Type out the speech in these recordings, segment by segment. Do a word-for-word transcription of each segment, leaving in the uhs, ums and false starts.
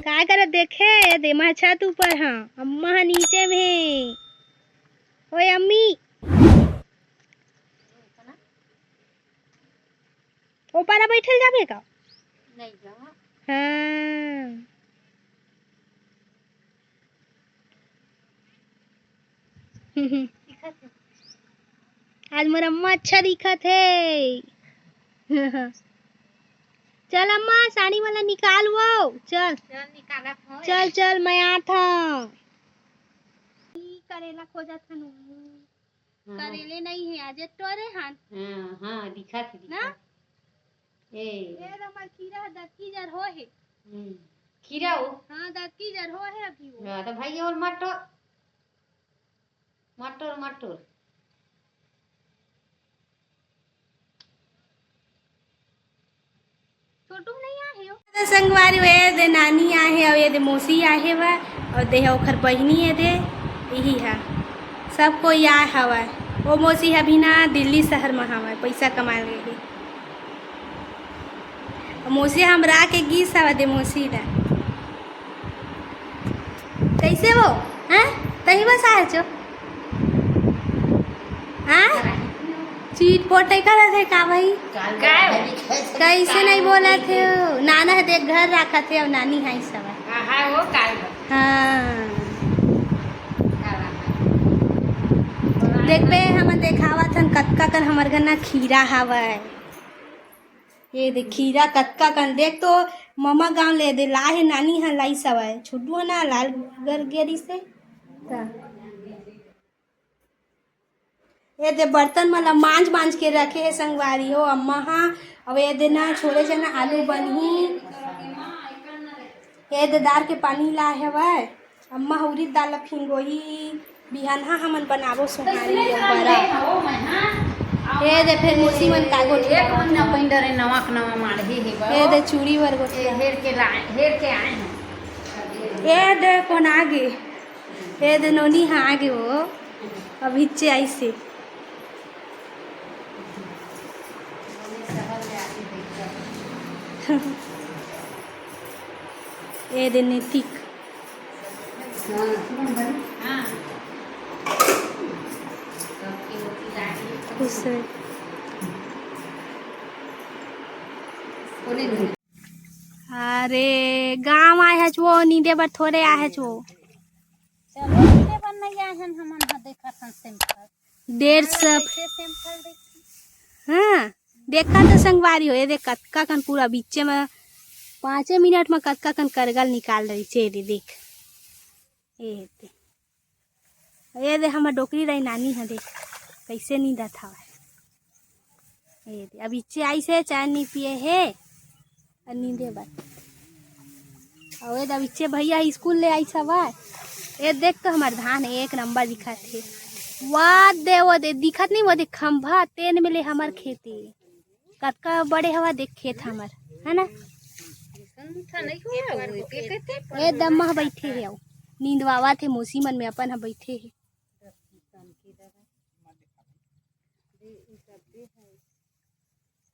काय करत देखे? दे मैं छत ऊपर हाँ, अम्मा हा नीचे में। ओए अम्मी, ओ पारा बैठल जाबे का? नहीं जाओ। हाँ। आज मोर अम्मा अच्छा दिखत हे। चल अम्मा, साड़ी वाला निकाल वो। चल, चल निकालत हूँ। चल, चल, मैं आत हूँ। ई करेला खोजत हन। हाँ। करेले नहीं है आज, टोरे हन। हाँ, हाँ, दिखत हे, ना? दिखत। ए। ए तो हमर खीरा ह दक्की जर हो हे। हम्म। खीरा हो? हाँ, दक्की जर हो हे अभी वो। हाँ, तो भाई और मटर, मटर, मटर। छोटू नहीं आहे हो। तो संगवारी, ए दे नानी आहे, अउ ए दे मौसी आहे वा, अउ दे ओखर बहिनी ए दे, इही हा। सब कोई आए हवय। ओ मौसी अभी ना दिल्ली शहर म हवय, पैसा कमाए गे हे। मौसी हमरा के गीस हवय दे मौसी ला। कैसे वो? हैं? तही बस आए छो? हाँ? चीट पोट नहीं करत हे का भाई? काय हो? कैसे नहीं बोलत हे? नाना हे देख घर राखत हे अउ नानी हाई सब। हाँ, हाँ, वो काय हो? हाँ। देखबे, हमन देखावत हन कतका कन हमर घर ना खीरा हावय। ये दे खीरा कतका कन, देख तो ममा गांव ले दे लाए हे, नानी हा लाई सवय, छोटू हा ना लाल गर गेरी से। त ये दे बर्तन मन ला मांज मांज के रखे हे संगवारी हो अम्मा हा। अब ये दे ना छोले चना आलू बनही। ये दे दार के पानी ला हेवय। अम्मा ह उरीद दाल ला फिंगोही, बिहनहा हमन बनाबो सोहारी अउ बरा। ए दे फेर मौसी मन का गोठिया एक महीना पहिन डरे नवा के नवा माढ़े हे बा। ए दे चूड़ी बर गोठिया। ए हेर के लाए, हेर के आए हैं। ए दे कोन आगे? ए दे नोनी हा आगे वो। अभी चे आइसे। ए दे नैतिक। खुश है। अरे गांव आए हच वो, नींदे बर थोड़े आए हच वो। चलो नींदे बर नहीं आए हन हमन, हाँ देखत हन simple। डेढ़ सौ। कैसे simple देखी। हाँ। देखा तो संगवारी हो, ये देख कतका कन पूरा बीचे में पाँचे मिनट में कतका कन करगल निकाल रही छे रे, देख। ये दे, ये दे हमर डोकरी रही नानी है, देख कैसे नींदत हवय। ये दे, अब इच्चे आई से चाय नहीं पिए हे। अउ नींदे बर। अउ ए दबिच्चे भैया स्कूल ले आई सवा। ए देख तो हमर धान एक नंबर दिखत हे। वाह दे, वो दे दिखत नहीं, वो दे खंभा तेन में ले हमर खेती। कतका बड़े हवा देख खेत हमर, है ना? ए दम्मा ह बैठे हे, अउ नींदवावत हे, मौसी मन में अपन ह बैठे हे।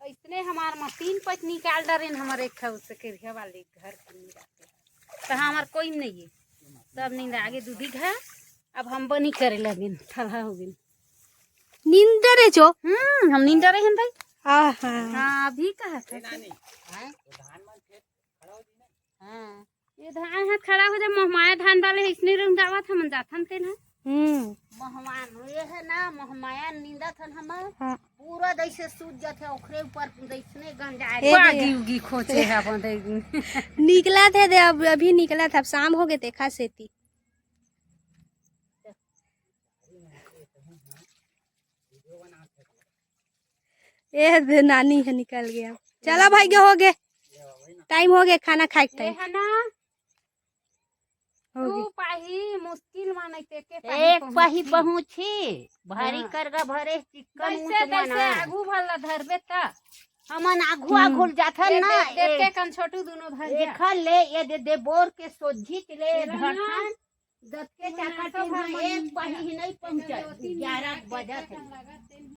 अइसने हमार मशीन पच निकाल डरेन, हमर एक ठा उसके रिहा वाले घर के निराते। त हमर कोई नहीं है, सब नींद आगे दू बीघा। अब हम बनी करे लगेन, ठलहा हो गेन। नींद डरे छो? हम्म, हम नींद डरे हन भाई। आहा। हाँ, अभी कहा था? हाँ। ये धान ह खड़ा हो जाए, महमाया धान डाले हे, इसने रंग गावत हमन जाथन तेन ह। हम्म। महमान, ये है ना, महमाया नींदत हन हमर। हाँ। पूरा जैसे सूज जाथे, ओखरे ऊपर जैसने गंजाए। ए दे। बागी उगी खोचे है अपन दे। निकलत हे दे, अब अभी निकलत हे, अब शाम हो गए, देखा सेती। ए दे नानी है निकल गया। चला भाई गे, हो गए, टाइम हो गया, खाना खाए के ये टाइम। है ना, हो दू गए। पाही मुश्किल मा नहीं ते के पाही एक पाही पहुँची। पहुँची, भारी हाँ। करगा भरे चिक्कन तैसे, ऊँच तैसे मना। आगू भला धरबे त। हमन आगू हम्म। आगू जाथन ये ना, देख, देख ए, के कन छोटू दोनों धर गया। एखर ले, ये दे, दे बोर के सोझी के ले ये रंग धरथन। जतके चाकर सब टीम में हमन एक पाही ही नहीं पहुँचा, ग्यारह बजत है।